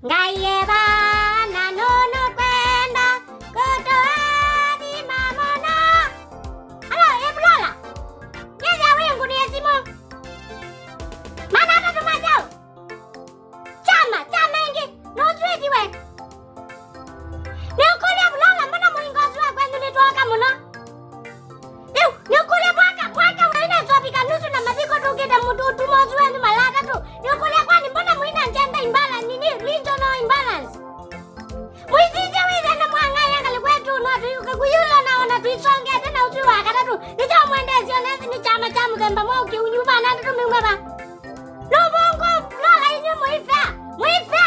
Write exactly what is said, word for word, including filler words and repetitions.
Ngai e vaa na nũnũkwenda kũtũathima mũno. Alo, ĩ Flora? Yethĩa wĩ ngũnĩe simũ. Mana atatũ ma kyaũ? Kyama, kyama ĩngĩ. Nũswĩtiwe. Nĩũkũlya Flora, mbona mũinga ũsu wa kwenyu nĩtwooka mũno? Rĩu, nĩũkũlya mwaka, mwaka wa ĩna ĩsovika nusu na mathiko tũkĩte mũndũ ũtuma ũsu wenyu mala atatũ. Nĩũkũlya kwani mbona mũina gender imbalance, nini, regional imbalance? Mũisisye wĩthĩa na mwang'aĩa ngalĩ kwetu no tũyũke kũyũla na ona tũisongete na ũsu wa katatũ. Nĩkyo mwendeesyo nethĩ nĩ kyama kya mũthemba mwaũ kĩunyu vana atatũ mĩuma va? Nũvũngũ Flora inyu mũifea, mũifea.